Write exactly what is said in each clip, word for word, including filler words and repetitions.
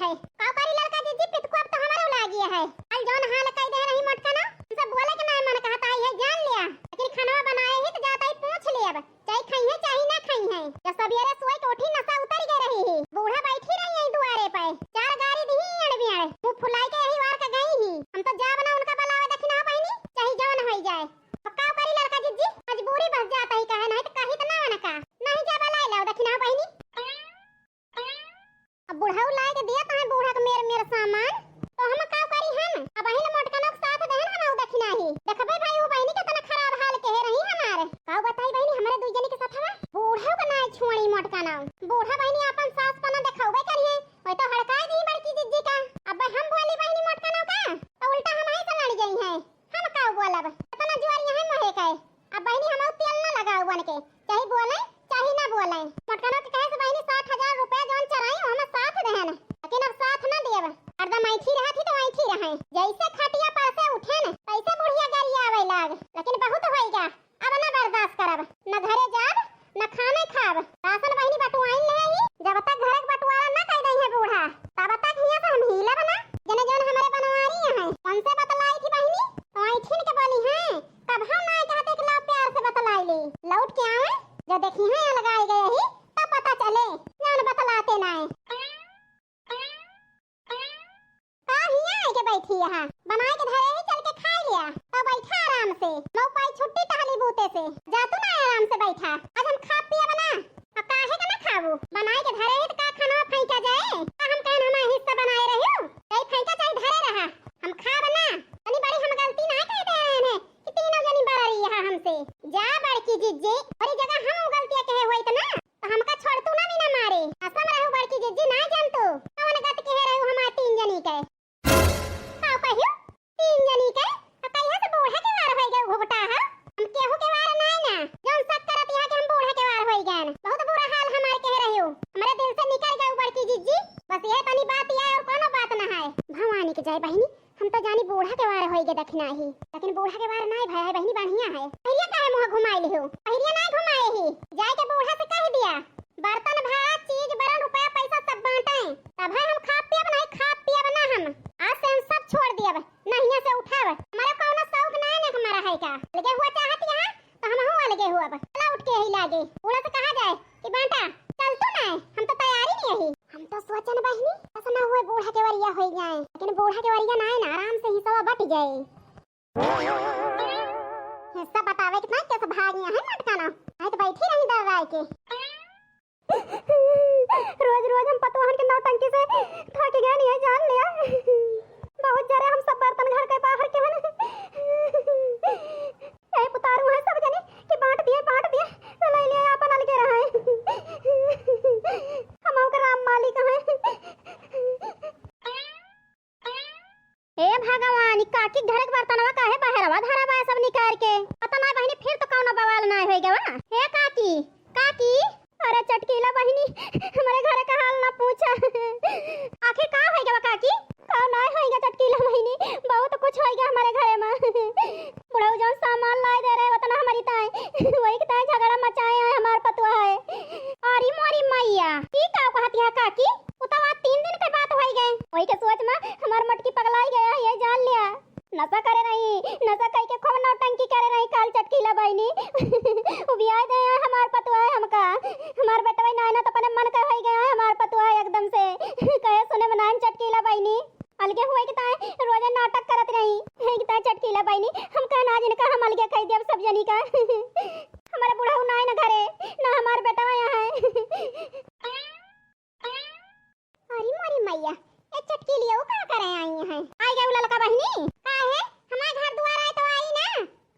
है। का करी ललका जिज्जी, पितकुआ अब तो हमरो लागी है। कल जौन हाल कई दे रही मोटका ना, हमसे बोले के ना मन कहता है, ये जान लिया। लेकिन खानवा बनाए ही तो जाता ही पूछ ले अब, चाहे खाई है चाहे ना खाई है। जब सवेरे सोई के उठी नशा उतर गए रही ही, बूढ़ा बैठी रही है दुआरे पे, चार गारी दी अड़ बियाड़, मुँह फुलाई के यही वार का गई ही। हम तो जाब ना उनका बुलावे, दखिना बहिनी, चाहे जौन होई जाए। अब का करी ललका जिज्जी, मजबूरी बस जाता ही कहे, नहीं तो कही तो ना उनका, नहीं जा बुलाई लाओ दखिना बहिनी। अब बुढ़ऊ लाए के दिया तोहे बूढ़ा के मेर मेर सामान, तो हम का करी हम? अब बहिन मोटकनो के साथ देहन हम दखिना ही। देखबे भाई, वो बहिनी केतना खराब हाल के रही हमार। का बताई बहिनी, हमरे दुई जनी के साथ हवा, बूढ़ऊ के ना छुअनी मोटकनो। बूढ़ा बहिनी अपन सास पना देखौबे करिए, वही तो हड़काए दी बड़की जिज्जी का। अब हम बोली बहिनी मोटकनो का, तो उल्टा हम ही से लड़ गई है। हम का बोलब, इतना जुआरी है मोहे के। अब बहिनी हम तेल ना लगाओ बन के, चाहे बोले चाहे ना बोले। मोटकनो के कहे से बहिनी साठ हजार रुपया जौन चराई हम साथ देहन, लेकिन अब साथ ना देब। हरदम ऐठी रहत ही तो ऐठी रहे, जैसे खटिया पर से उठे न तैसे बुढ़िया गरियावे लाग, लेकिन बहुत होइगा, अब ना बर्दाश्त करब। न घरे जाब न खाने खाब। राशन बहिनी बटुआइन ले ही, जब तक घर के बंटवारा ना कर दई है बूढ़ा, तब तक हियां से हम हिलब ना। जने जौन हमरे बनवारी हैं, उनसे बतलाई थी बहिनी, तो ऐठिन के बोली हैं, तब हम ना कहते कि लाओ प्यार से बतलाई ली। लौट के आवे, जो देखी हैं अलगाए गए ही, तब पता चले, जौन बतलाते ना। का हियां आके बैठी यहाँ? बनाए के धरे ही चल के खाई लिया। तो बैठा आराम से। नौ पाई छुट्टी टहली बूते से। जा तू ना आराम से बैठा। आज हम खा पिया बना। अब काहे का ना खाबू? बनाए के धरे ही तो का खाना फेंका जाए? का हम कहन हमारे हिस्सा बनाए रहियो? चाहे फेंका चाहे धरे रहा। हम खाब ना। तनी बड़ी हम गलती ना कह दे हैं कि तीनों जनी बड़ा रही है हमसे। जा बड़की जिज्जी, बड़ी जगह हम गलतियां कहे हुई तो ना। तो हमका छोड़तू ना बिना मारे। कसम रहू बड़की जिज्जी, ना जानतू कौन गत के रहू हमार तीन जनी के। का कहियो? तीन जनी के? आ कहिया से बूढ़ा के वार होई गए घुघटा ह? हम केहू के वार नाय ना। जौन शक करत यहाँ के हम बूढ़ा के वार होई गए। बहुत बुरा हाल हमार के रहू। हमरे दिल से निकल गए बड़की जिज्जी। बस यह तनी बात या और कोनो बात ना है। भवानी के जय बहिनी, हम तो जानी बूढ़ा के वार होई गए दखिना ही, लेकिन बूढ़ा के वार नाय भय है बहिनी, बढ़िया है। पहिरिया काहे मुँह घुमाए लिहो? पहिरिया नाय घुमाए ही, जाए के बूढ़ा से कह दिया, बर्तन भाड़ा, चीज बरन, रुपया पैसा सब बांटे, तब है हम खाब पियब, नहीं खाब पियब ना हम। आज से हम सब छोड़ दियब, नहिया से उठब। हमारा कौनो शौक नाय ना हमारा है का? लगे हुआ चाहत यहाँ तो हम हूँ अलगे हुआ बा। चला उठ के ही लागे। बूढ़ा से कहा जाए कि बांटा, चल तू ना, हम तो तैयारी नहीं यही। हम तो सोचन बहिनी, बस ना हुए बूढ़ा के वरिया होई जाए, लेकिन बूढ़ा के वरिया ना है ना, आराम से ही सब बट जाए। हिस्सा बतावे कितना कैसे भाग यहाँ है मटकाना, नहीं तो बैठी रही दर्राए के। रोज रोज हम पतोहन के नौटंकी से थक गए नहीं है, जान लिया। बहुत जरे हम सब बर्तन घर के बाहर के हन। ए पुतारू है सब जनी कि बांट दिए, बांट दिए, तो ले लिया अपन अलगे रहे। हम ओकर राम मालिक हैं। ए भगवान, ई काकी घर के बर्तनवा काहे बहरवा धरा बा सब निकाल के? पता ना बहिनी, फिर तो कौनो बवाल ना होई गवा। हे काकी, काकी, अरे चटकीला बहिनी, हमरे घर का हाल ना पूछा। आखिर का होई गवा काकी? का ना होई गवा चटकीला बहिनी, बहुत कुछ होई गवा हमरे घरे में। बुढ़ऊ जौन सामान लाए दे रहे, उतना हमारी ताए, वही के ताए झगड़ा मचाए हैं हमार पतुआ है। अरे मोरी मैया, ई का कहत है काकी? उ तो आज तीन दिन के बात होई गए। वही के सोच में हमार मटकी पगलाई गया, ये जान लिया। नशा करे रही, नशा कई के खूब नौटंकी करे रही काल चटकीला बहिनी। उबियाए दे हैं हमार पतुआ है हमका। हमार बेटवा नाय ना तो अपने मन का होई गया है हमार पतुआ है एकदम से। कहे सुने में नाय चटकीला बहिनी। अलगे हुए के ताए रोजे नाटक करत रही। है के ताए चटकीला बहिनी, हम कहना आज इनका हम अलगे कह दिया सब जनी का। हमारा बुढ़ऊ नाय ना घरे, ना हमार बेटवा यहाँ है। अरे मोरी मैया, ए चटकीलिया, वो का करे आई हैं? आई गए ललका बहिनी? का है? हमारे घर दुआर आए तो आई ना।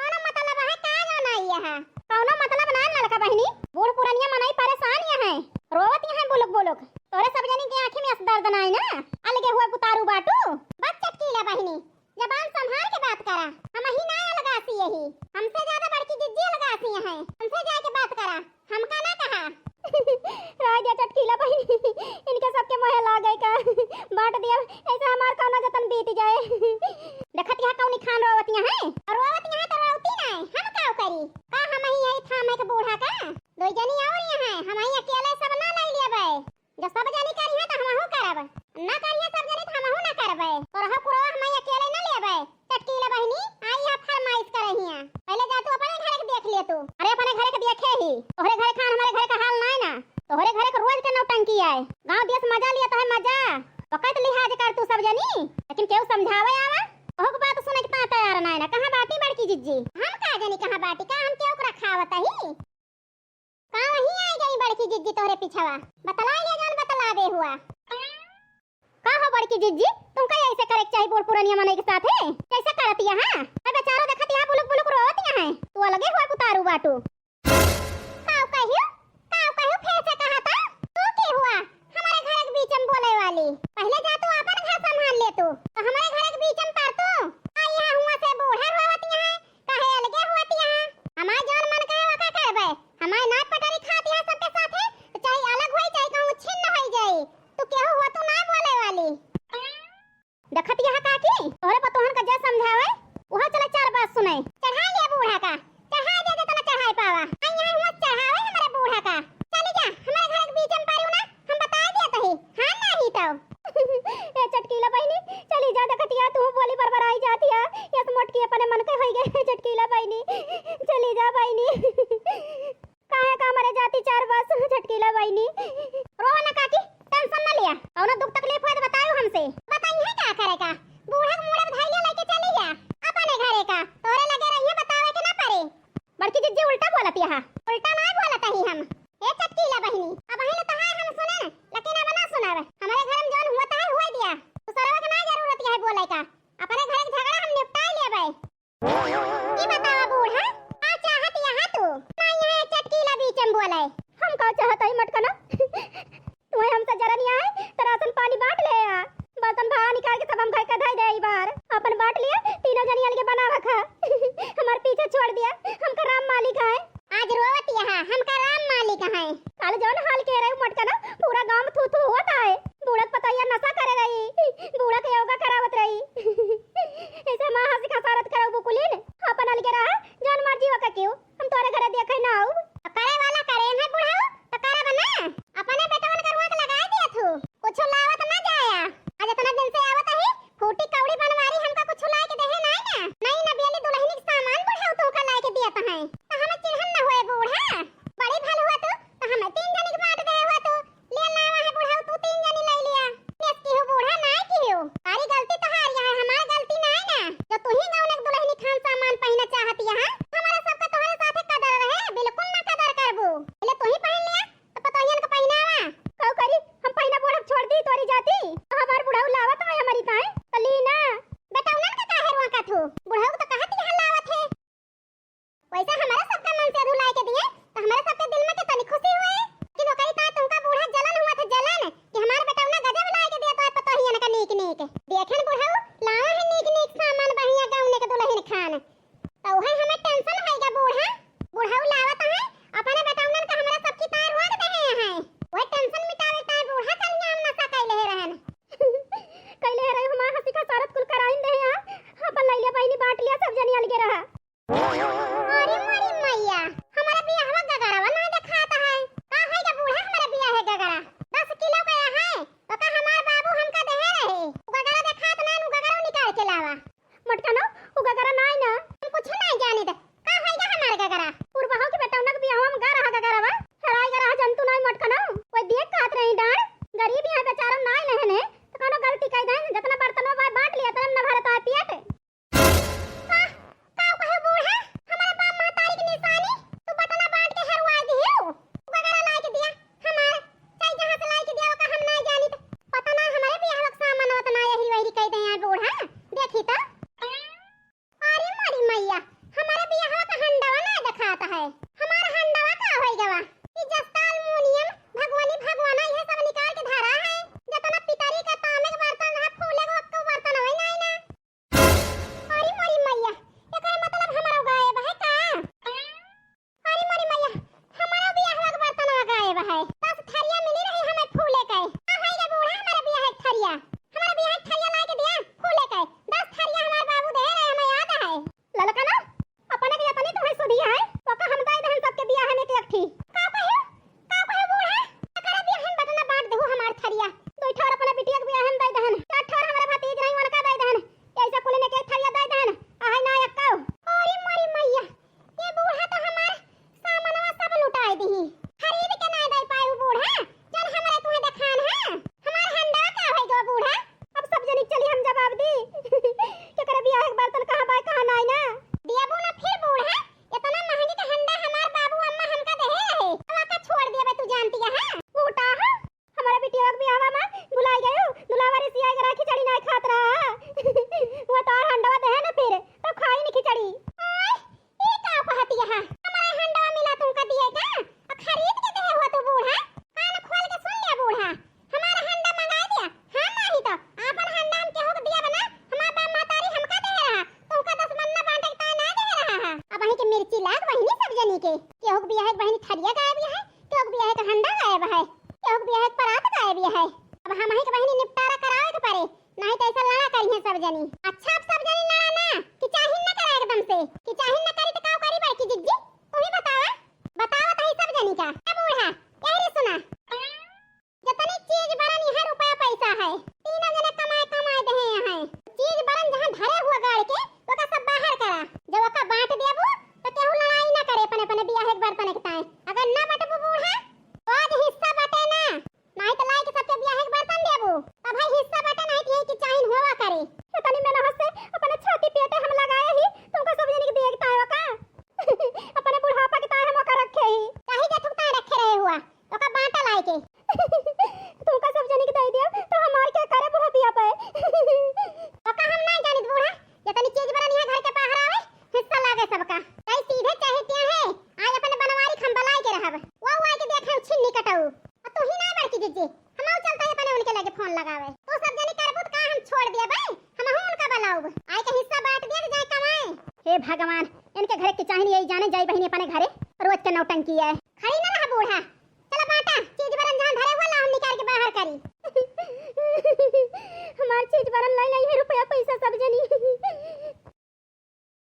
कौनो मतलब है का जौन आई है? कौनो मतलब ना ललका बहिनी। बूढ़ पुरनिया मनई परेशान यहाँ है, रोवत यहाँ बुलुक बुलुक। तोरे सब जनी के आँखी में अस दर्द ना आई ना। अलगे हुए पुतारू बाटू। बस चटकीला बहिनी, जबान संभाल के बात करा, हम ही ना अलगासी यही, हमसे ज्यादा बड़की जिज्जी अलगासी हैं, हमसे जाके बात करा, हमका ना कहा। राय दिया चटकीला बहिनी, इनके सबके मोहे लागे का, बांट दिया, ऐसे हमार कौनो जतन बीत जाए। देखत यहाँ कौनी खान रोवतिया हैं, और रोवतिया हैं तो रोवती ना है, हम का करी? का हम ही यही थामे के बूढ़ा का? दो जनी और यहाँ हैं, हम ही अकेले सब ना ले लेबे। जब सब जनी करी है तो हमहू करब, ना करी अब देश मजा लिया तो है मजा। वकत लिहाज कर तू सब जनी, लेकिन केहू समझावे आवा, ओहू के बात सुने के ता तैयार ना है ना। कहाँ बाटी बड़की जिज्जी? हम का जनी कहाँ बाटी, का हम केहू के रखावत ही? का वहीं आई गई बड़की जिज्जी तोहरे पिछवा? बतला लिया जौन बतलावे हुआ। का हो बड़की जिज्जी, तुमका ऐसे करे के चाही बूढ़ पुरनिया मनई के साथे? कैसे करत यहाँ? मैं बेचारो देखत यहाँ बुलुक बुलुक रोवत यहाँ है। तू अलगे हुआ कुतारू बाटू। काऊ कहियो? काऊ कहियो? फिर से कहा था? तू के हुआ? हमारे घर के बीच में बोले वाली। पहले जा तू अपन घर संभाल ले तू। तो हमारे घर के बीच में पर तू? आ यहाँ हुआ से बूढ़ा रोवत यहाँ है। काहे अलगे हुआ थी यहाँ? हमार जौन मन कहे ओका करबे। हमार नाक पटरी खात यहाँ सबके साथे, तो चाहे अलग होई, चाहे कहूँ छिन्न होई जाई। तू केहू हुआ तू ना बोले वाली। देखत यहाँ काकी, तोहरे पतोहन का जे समझावे, वह चला चार बात सुने। चढ़ा लिया बूढ़ा का, चढ़ा दिया जितना चढ़ाई पावा। आ यहाँ हुआ चढ़ावे हमारे बूढ़ा का। चली जा, हमारे घर के बीच में पारू ना, हम बताई दिया तही। हाँ, नाही तो। ए चटकीला बहिनी, चली जा, देखतिया तू बोली बरबराई जातिया। यस मोटकी अपने मन के होई गए। चटकीला बहिनी, चली जा बहिनी। काहे का मरे जाती चार बस चटकीला बहिनी। रोवा ना काकी, टेंशन ना लिया। कौनो दुख तकलीफ होए तो बतायो हमसे। बताई है का करे का? बूढ़ा के मूड़े धैर्य लेके चली जा अपने घरे का। तोरे लगे रहिए, बतावे के ना पड़े। बड़की जिज्जी उल्टा बोलत यहाँ। उल्टा ना बोलत ही हम। ए चटकीला बहिनी, अब ही तो तोहार हम सुने, लेकिन अब ना सुनावे। हमारे घर में जौन हुआ है, हुआ दिया। दूसरा के ना जरूरत है बोले का। अपने घर के झगड़ा हम निपटाई लेबे। ई बतावा बूढ़ा, का चाहत यहाँ तू? ना यहाँ चटकीला बीच में बोले। हम का चाहत है मटकना? तुम्हें हमसे जरन यहाँ है, तो राशन पानी बांट ले आ। बर्तन भाड़ा निकाल के सब हम घर का धई दे ई बार। अपन बांट लिया, तीनों जनी अलगे बनावा खा। हमार पीछे छोड़ दिया, हमका राम मालिक है। आज रोवत यहाँ, हमका राम मालिक है। काल जौन हाल के रहे मटकना, पूरा गांव में थू थू होत है। बूढ़ा के पतोहिया नशा करे रही, बूढ़ा के योगा करावत रही। ऐसे हमार हंसी खसारत करऊ बुकुलिन, अपन अलगे रहा, जौन मर्जी ओका कियो, हम तोरे घरे देखे ना आऊ। तो करे वाला करे है बुढ़ऊ, तो करब ना। अपने बेटवन के रुआ के लगाए दिया थू, कुछ लावत ना जाया। आज इतना दिन से आवत है, फूटी कौड़ी बनवारी हमका कुछ लाए के देहे नाई ना। नई नबियली दुल्हनी के सामान बुढ़ऊ तोहका लाए के दिया तो है, तो हमें चिन्हन न हुए बूढ़ा। बड़ी भल हुआ तू, तो हमें तीन जनी के बांट दे हुआ तू। ले लावा है बुढ़ऊ, तू तीन जनी ले लिया। नेस की हो बूढ़ा, नाई की हो। सारी गलती तोहार यहाँ है, हमार गलती नाई ना। जो तू ही गाँव में दुल्हनी खान सामान पहिना चाहत यहाँ, हमारा सबका तोहरे साथे कदर रहे, बिल्कुल ना कदर करबू। ले तू ही पहन लिया, तो पतोहियन के पहिनावा। काऊ करी, हम पहिना बूढ़ा छोड़ दी तोरी जाती। हमार बुढ़ऊ लावत है हमारी ताई, तो ली ना। बेटा उन्हन का काहे रोका थू? बुढ़ऊ तो कहत यहाँ लावत है। वैसे हमारे सबका मन से अधुलाए के दिए, तो हमारे सबके दिल में कितनी खुशी हुए। लेकिन ओकरी ताई तुमका बूढ़ा जलन हुआ था, जलन, कि हमारे बेटा उन्हें गजब लाए के दिया तो पतोहियन का नीक नीक। देखेन बुढ़ऊ, लावा है नीक नीक सामान बढ़िया गाँव के दुल्हन खान। तो उहे हमें टेंशन है गा बूढ़ा। बुढ़ऊ लावत है, अपने बेटौनन का हमरा सबकी तार रोक दे हैं। वह टेंशन मिटावे तार बूढ़ा कलिया हम नशा कैले है रहन। कैले है रहे हमार हंसी का सारत कुल कराइन दे हैं। अपन लैले बहिनी बांट लिया, सब जनी अलगे रहा। अरे मोरी मैया, हमारा बियाहवा गगरवा ना देखात है। का है गा बूढ़ा, हमारा बियाह है गगरा? दस किलो का है, तो का हमार बाबू हमका देहे रहे? गगरा देखात ना, नु गगरा निकाल के लावा। मटकनो, उ गगरा नाई ना। हम कुछ नाई जानित। का होइगा हमार गगरा? पुरबहो के बेटौना के बियाहवा में गा रहा गगरवा। हराई गा रहा जंतु नाई मटकनो। कोई देख कहत रही डांड। गरीब यहाँ बेचारा नाई लेहने। तो कौनो गलती कई देन, जतना बर्तनवा बा बांट लिया, तने न भरत आए पेट। का, का कहे बूढ़ा? हमारे बाप महतारी के निशानी? तू बटना बांट के हरवाई दियो। उ गगरा लाई के दिया। हमार, चाहे जहाँ से लाई के दिया, ओका हम ना जानित। पता ना हमारे बियाह के सामान होत ना यही वही कह दे यार बूढ़ा। देखी तो। अरे मोरी मैया, हमारे बियाह का हंडवा ना देखात है। हमार हंडवा का होई गवा? ई जस्ता, अलमुनियम, भगवानी, भगवाना, यह सब निकाल के धरा है। जतना पितरी का तामे के बर्तन रहा, फूले को, को बर्तन होई ना, ना। अरे मोरी मैया, एकरा मतलब हमारा गायब है का? अरे मोरी मैया, हमारा बियाहवा के बर्तनवा गायब है। दस थरिया मिली रही हमें फूले के। का होई गे बूढ़ा, हमारा बियाह के थरिया? हमारा बियाह के थरिया ला के दिया, फूले के। दस थरिया हमार बाबू दे रहे, हमें याद है। ललका ना, अपने के जतनी तुम्हें सुधी है, तो का हम दे दहन सबके बियाह में एक एक ठी। का कहे? का कहे बूढ़ा? एकरा बियाह में बटना बांट देहु हमार थरिया। दो ठोर अपने बिटिया के बियाह में दे दहन। चार ठोर हमारे भतीज रही, उनका दे दहन। ऐसा कुल ने के थरिया दे दहन। आहे ना एक्का। अरे मोरी मैया, ये बूढ़ा तो हमार सामानवा सब लुटाए दिही। खरीद के ना दे पाए उ बूढ़ा, जौन हमरे तुहे देखान है। अब हमही के बहिनी निपटारा करावे के परे, नाहीं तो ऐसा लड़ा करिहैं सब जनी। अच्छा, अब सब जनी लड़ा ना, कि चाहिन ना करे एकदम से, कि चाहिन ना करी तो का करी बड़की जिज्जी? तू ही बतावा, बतावा तो ही सब जनी का। ए बूढ़ा, यही रे सुना, जतनी चीज बरन यहाँ रुपया पैसा है, तीनों जने कमाए कमाए देहे यहाँ। चीज बरन जहाँ धरे हुआ गाड़ के, ओका सब बाहर करा। जब ओका बांट देबू, तो केहू लड़ाई ना करे अपने अपने बियाहे के बर्तन के ताए। अगर ना बटबू बूढ़ा, तो आज हिस्सा बटे ना, नाहीं तो लाई के सबके बियाहे के बर्तन देबू। तब भाई हिस्सा बटे, नाहीं तो यही कि चाहिन होवा करे। इतनी मेहनत से अपने छाती पेटे हम लगाए ही, तुमको सब जने के दिए के ताए का? अपने बुढ़ापा के ताए हम ओका रखे ही। काहे के थुकता रखे रहे हुआ? ओका बांटा लाई के। तुमका सब जनी के दे दिया, तो हमार क्या करे बुढ़तिया पे? ओका हम नहीं जानित बूढ़ा, जतनी चीज बरन यहाँ घर के बाहर आवे, हिस्सा लागे सबका। कई सीधे चाहे टेढ़े, आज अपने बनवारी हम बलाई के रहब। वो आए के देखे छिन्नी कटाऊ। और तू ही ना बड़की जिज्जी, हम आउ चलता है अपने उनके लगे फोन लगावे। तू सब जनी करबू तो का हम छोड़ दिया बे? हम हूँ उनका बलाऊब। आए के हिस्सा बांट दिया तो जाए कमाए। हे भगवान, इनके घरे के चाहिए यही जाने जाई बहिनी अपने घरे, रोज के नौटंकी है। खड़ी ना रहा बूढ़ा, चला बांटा, चीज बरन जहाँ धरे हुआ ला हम निकाल के बाहर करी।